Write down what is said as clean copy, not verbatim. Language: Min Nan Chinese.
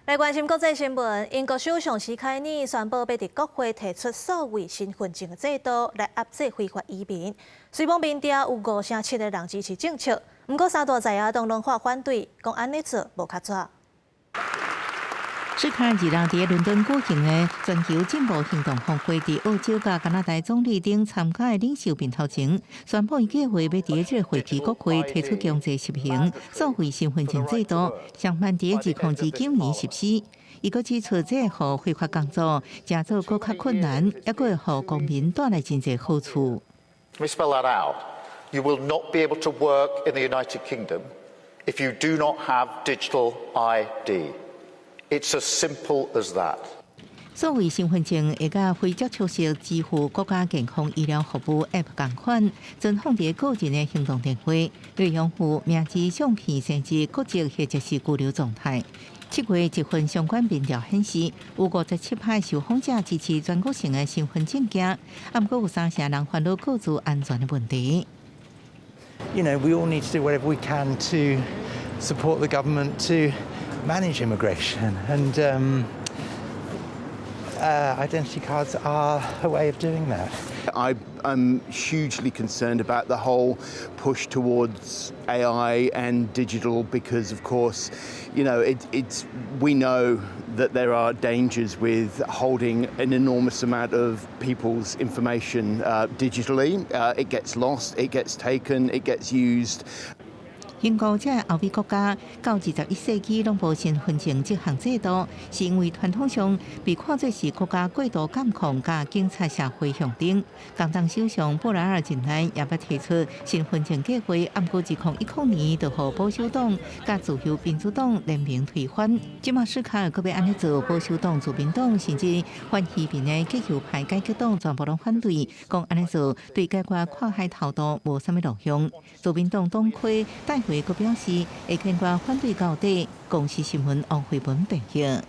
來關心國際新聞，英國首相施凱爾宣布欲佇國會提出數位身份證的制度來壓制非法移民。雖罔民調有5成7的人支持政策，毋過三大在野黨攏發反對，講按呢做無較早。施凱爾2日佇倫敦舉行的全球進步行動峰會，佇澳洲佮加拿大總理等參加的領袖面頭前，宣布伊計劃欲佇這個會期國會提出強制執行數位身份證制度，上慢佇2029年實施。伊閣指出，這會予非法工作誠做閣較困難，猶閣會予公民帶來真濟好處。 Let me spell that out. You will not be able to work in the United Kingdom if you do not have digital ID. It's as simple as that. 數位身份證會佮非接觸式支付國家健康醫療服務 App 仝款，存放佇個人的行動電話，對用戶名字、相片、生日、國籍或者是居留狀態。7月一份相關民調顯示，有57%受訪者支持全國性的身份證件，啊，毋過有三成人煩惱個資安全的問題。 We all need to do whatever we can to support the government to manage immigration, and identity cards are a way of doing that. I am hugely concerned about the whole push towards AI and digital because, of course, we know that there are dangers with holding an enormous amount of people's information digitally. It gets lost, it gets taken, it gets used. 英國這個歐美國家到21世紀攏無身份證這項制度，是因為傳統上被看做是國家過度監控佮警察社會象徵。工黨首相布萊爾任內也捌提出身份證計劃，毋過2010年就予保守黨佮自由民主黨聯名推翻。這馬施凱爾閣欲按呢做，保守黨、自民黨甚至反移民的極右派改革黨全部攏反對，講按呢做對解決跨海偷渡無啥物路用。自民黨黨魁戴維閣表示會堅決反對到底。公視新聞王慧文編譯。